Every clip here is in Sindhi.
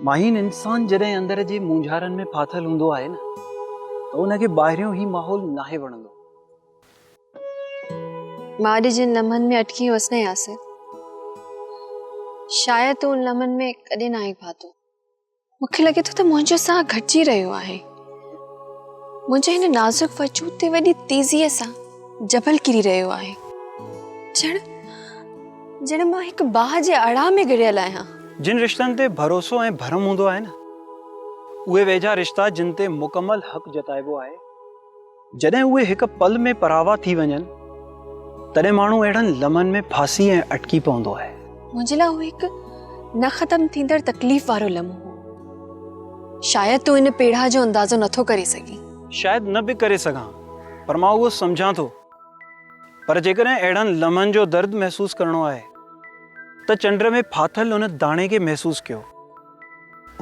ماهين انسان جڏهن اندر جي مونجهارن ۾ ڦاٿل هوندو آهي نه ته ان کي ٻاهريون هي ماحول ناهي وڻندو. مان اڄ جن لمحن ۾ اٽڪي هئس نه ياسر، شايد تون ان لمحن ۾ ڪڏهن ناهين ڦاٿو. مون کي لڳي ٿو ته منهنجو ساهه گهٽجي رهيو آهي. منهنجي هن نازڪ وجود تي وڏي تيزيء سان جبل ڪري رهيو آهي. ڄڻ ڄڻ مان هڪ باهه جي اڙاهه ۾ گهڙيل آهيان. جن رشتن تي ڀروسو ۽ ڀرم هوندو آهي نه، اهي ويجها رشتا جن تي مڪمل حق جتائبو آهي، جڏهن اهي هڪ پل ۾ پراوا ٿي وڃن، تڏهن ماڻهو اهڙن لمحن ۾ ڦاسي ۽ اٽڪي پوندو آهي. منهنجي لاء اهو هڪ نه ختم ٿيندڙ تڪليف وارو لمحو هو. شايد تون ان پيڙاهه جو اندازو نٿو ڪري سگهين. شايد نه به ڪري سگهان، پر مان اهو سمجهان ٿو. پر جيڪڏهن اهڙن لمحن جو درد محسوس ڪرڻو آهي ته چنڊ ۾ ڦاٿل ان داڻي کي محسوس ڪيو.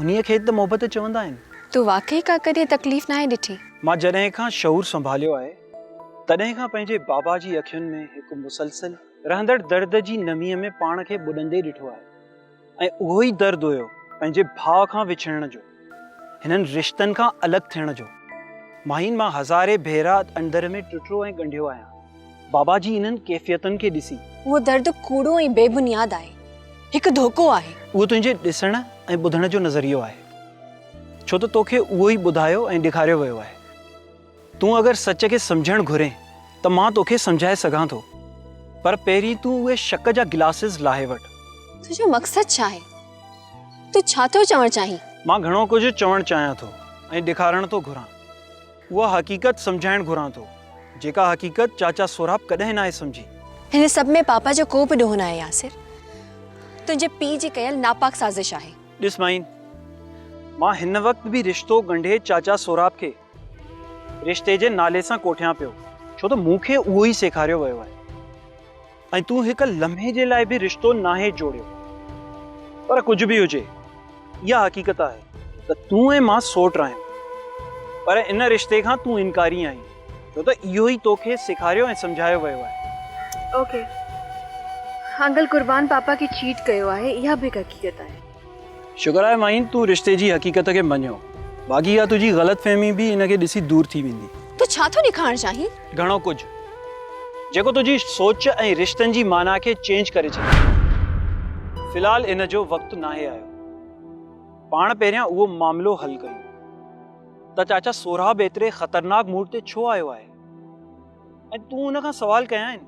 انهيء کي ته محبت چوندا آهن. تو واقعي ڪا ڪڏهن تڪليف ناهي ڏٺي؟ مان جڏهن کان شعور سنڀاليو آهي، تڏهن کان پنهنجي بابا جي اکين ۾ هڪ مسلسل رهندڙ درد جي نميء ۾ پاڻ کي ٻڏندي ڏٺو آهي ۽ اهو ئي درد هيو پنهنجي ڀاء کان وڇڙڻ جو، هنن رشتن کان الڳ ٿيڻ جو. ماهين مان هزارين ڀيرا اندر ۾ ٽٽو ۽ ڳنڍيو آهيان. بابا جي انهن ڪيفيتن کي ڏسي. اهو درد ڪوڙو ۽ بي بنياد آهي. هڪ ڌوڪو آهي. اهو تنهنجي ڏسڻ ۽ ٻڌڻ جو نظريو آهي. ڇو ته توکي اهو ئي ٻڌايو ۽ ڏيکاريو ويو آهي. تون اگر سچ کي سمجهڻ گهرين ته مان توکي سمجهائي سگهان ٿو. پر پهرين تون اهي شڪ جا گلاسز لاهي وٺ. تنهنجو مقصد ڇا آهي؟ تون ڇا ٿو چوڻ چاهين؟ مان گهڻو ڪجهه چوڻ چاهيان ٿو ۽ ڏيکارڻ ٿو گهران. اها حقيقت سمجهائڻ گهران ٿو، جيڪا حقيقت چاچا سهراب ڪڏهن ناهي سمجهي. هن سڀ ۾ پاپا جو ڪو به ڏوهه ناهي ياسر. تنهنجي پيء جي ڪيل ناپاڪ سازش آهي. ڏس ماهين، مان هن وقت به رشتو ڳنڍي چاچا سهراب کي رشتي جي نالي سان ڪوٺيان پيو، ڇو ته مون کي اهو ئي سيکاريو ويو آهي ۽ تون هڪ لمحي جي لاء به رشتو ناهي جوڙيو. پر ڪجهه به هجي، اها حقيقت آهي ته تون ۽ مان سوٽ آهيون، پر ان رشتي کان تون انڪاري آهين، ڇو ته اهو ئي توکي سيکاريو ۽ سمجهايو ويو آهي. اوڪي انڪل قربان پاپا کي چيٽ ڪيو آهي اها به هڪ حقيقت آهي. شڪر آهي ماهين تون رشتي جي حقيقت کي مڃيو، باقي اها تنهنجي غلط فهمي به ان کي ڏسي دور ٿي ويندي. تون ڇا ٿو ڏيکارڻ چاهين؟ گهڻو ڪجهه، جيڪو تنهنجي سوچ ۽ رشتن جي معنيٰ کي چينج ڪري ڇڏيندو. في الحال ان جو وقت ناهي آيو. پاڻ پهريان اهو معاملو حل ڪيون ته چاچا سهراب ايتري خطرناڪ موڊ تي ڇو آيو آهي ۽ تون ان کان سوال ڪيا آهن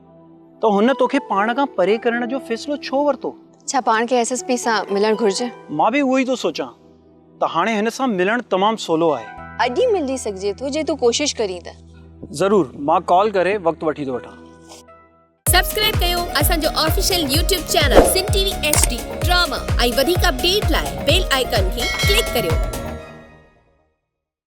ته هن توکي پاڻ کان پري ڪرڻ جو فيصلو ڇو ورتو؟ ڇا پاڻ کي ايس ايس پي سان ملڻ گهرجي؟ مان به اهو ئي ٿو سوچان ته هاڻي هن سان ملڻ تمام سولو آهي. اڄ ئي ملجي سگهجي ٿو جي تون ڪوشش ڪرين ته. ضرور، مان ڪال ڪري وقت وٺي ٿو وٺان. سبسڪرائب ڪيو اسان جو official YouTube channel Sindh T V H D drama ۽ وڌيڪ اپڊيٽ لاء بيل آئيڪان کي ڪلڪ ڪريو.